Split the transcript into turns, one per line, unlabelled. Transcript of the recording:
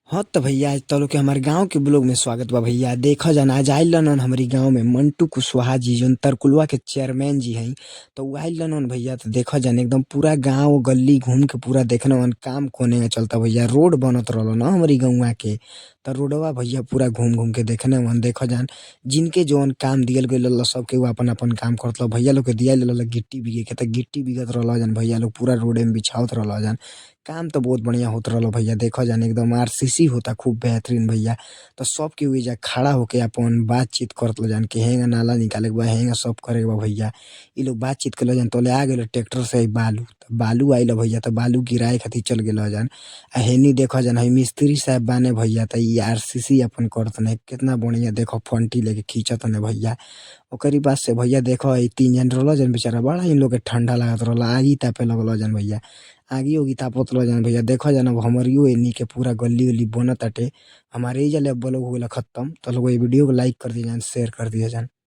हाँ त भैया आज तलो के हमार गांव के ब्लॉग में स्वागत बा भैया। देखा जान आज आइल रहन हमरी गांव में मंटू कुशवाहा जी जौन तरकुलवा के चेयरमैन जी हई, तो उ आइल रहन भैया। त देखा जान एकदम पूरा गांव गली घूम के पूरा देखन काम कोने चलता भैया। रोड बनत रहल न हमरी गौवा के, त रोडवा भैया पूरा घूम घूम के देखने वन। देखा जान जिनके जौन काम दियल गइल रहल सब केहू आपन आपन काम करत रह। भैया लोग के दियाइल रहल गिट्टी बिगे के, त गिट्टी बिगत रहल जन भैया लोग पूरा रोडे में बिछावत रहल जन। काम तो बहुत बढ़िया होत रहल भैया। देखा जान एकदम आरसीसी होता खूब बेहतरीन भैया। तो सब केहू एइजा खड़ा होके आपन बातचीत करत जान कि हेंगा नाला निकाले के बा, हेंगा सब करे के बा भैया। इ लोग बातचीत कइले जान तोले आ गेल ट्रैक्टर से बालू, त बालू आइल भैया त बालू गिराए खातिर चल गेल जान। आ हेनी देखा जान हई मिस्त्री साहब बाने भैया त इ आरसीसी अपन करत ने केतना बढ़िया देखो फंटी लेके खींचत ने भैया। ओकरी बाद से भैया देखो ई तीन जन रहल जन बेचारा बड़ा इन लोग के ठंडा लागत रहल, आगी तापे लगल जन भैया। आगी उगी तापत रहल जन भैया। देखो जन अब हमरियो एनी के पूरा गली उली बनताटे। हमारे एइजा ले ब्लॉग हो गेल खत्म। तो लोग ए वीडियो को लाइक कर दिया जान, शेयर कर दिया जान।